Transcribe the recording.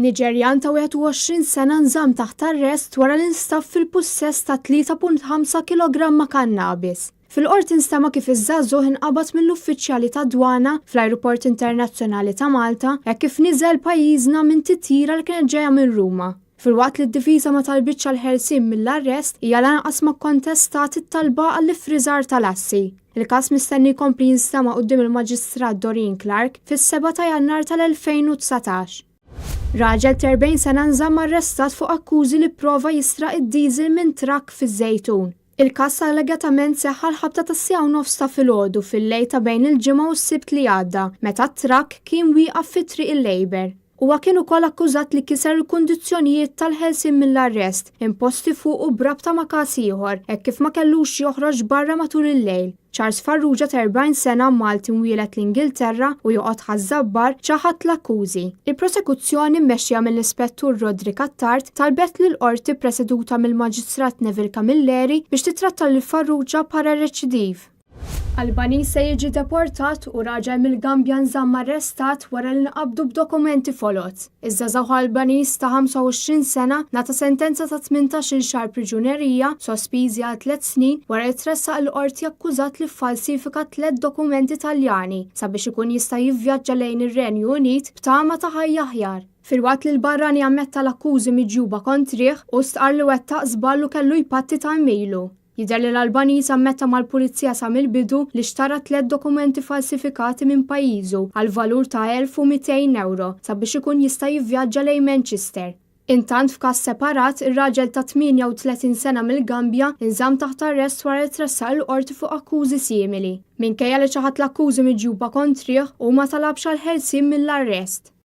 Niġerjan ta' 21 sena nżamm taħt arrest wara li nstab fil-pussess ta' 3.5 kilogramma kannabis. Fil-Qorti nstema' kif iż-żagħżugħ inqabad mill-uffiċjali tad-Dwana fl-Ajruport Internazzjonali ta' Malta hekk kif niżel pajjiżna minn titjira li kienet ġejja minn Ruma. Filwaqt li d-difiża ma talbitx għall-ħelsien mill-arrest, hija lanqas ma kkontestat it-talba għall-iffriżar tal-assi. Il-każ mistenni jkompli jinstema' quddiem il-Maġistrat Doreen Clarke fis-7 ta' Jannar tal-2019. Raġel t'40 sena nżamm arrestat fuq akkużi li pprova jisraq id-diesel minn trakk fiż-Żejtun. Il-każ allegatament seħħ għall-ħabta tas-siegħa u nofs ta' filgħodu fil-lejl ta' bejn il-Ġimgħa u s-Sibt li għadda meta t-trakk kien wieqaf fi Triq il-Labour. Huwa kien ukoll akkużat li kiser il-kundizzjonijiet tal-ħelsien mill-arrest imposti fuqu b'rabta ma' każ ieħor hekk kif ma kellux joħroġ barra matul il-lejl. Charles Farrugia ta' 40 sena, Malti mwieled l-Ingilterra u joqgħod Ħaż-Żabbar, ċaħad l-akkużi. Il-prosekuzzjoni mmexxija mill-Ispettur Roderick Attard talbet lill-Qorti ppreseduta mill-Maġistrat Neville Camilleri biex titratta lil Farrugia bħala reċidiv. Albaniż se jiġi deportat u raġel mill-Gambja nżamm arrestat wara li nqabdu b'dokumenti foloz. Iż-żagħżugħ Albaniż ta' 25 sena ngħata sentenza ta' 18-il xahar priġunerija sospiżi għal tliet snin wara li tressaq il-Qorti akkużat li ffalsifika tliet dokumenti Taljani sabiex ikun jista' jivvjaġġa lejn ir-Renju Unit b'tama ta' ħajja aħjar. Filwaqt li l-barrani ammetta l-akkużi miġjuba kontrih, hu stqarr li wettaq żball u kellu jpatti ta' għemilu. Jidher li l-Albaniż ammetta mal-Pulizija sa mill-bidu li xtara tliet dokumenti falsifikati minn pajjiżu għal valur ta' 1,200 ewro sabiex ikun jista' jivvjaġġa lejn Manchester. Intant f'każ separat, ir-raġel ta' 38 sena mill-Gambja nżamm taħt arrest wara li tressaq il-Qorti fuq akkużi simili. Minkejja li ċaħad l-akkużi miġjuba kontrih, hu ma talabx għall-ħelsien mill-arrest.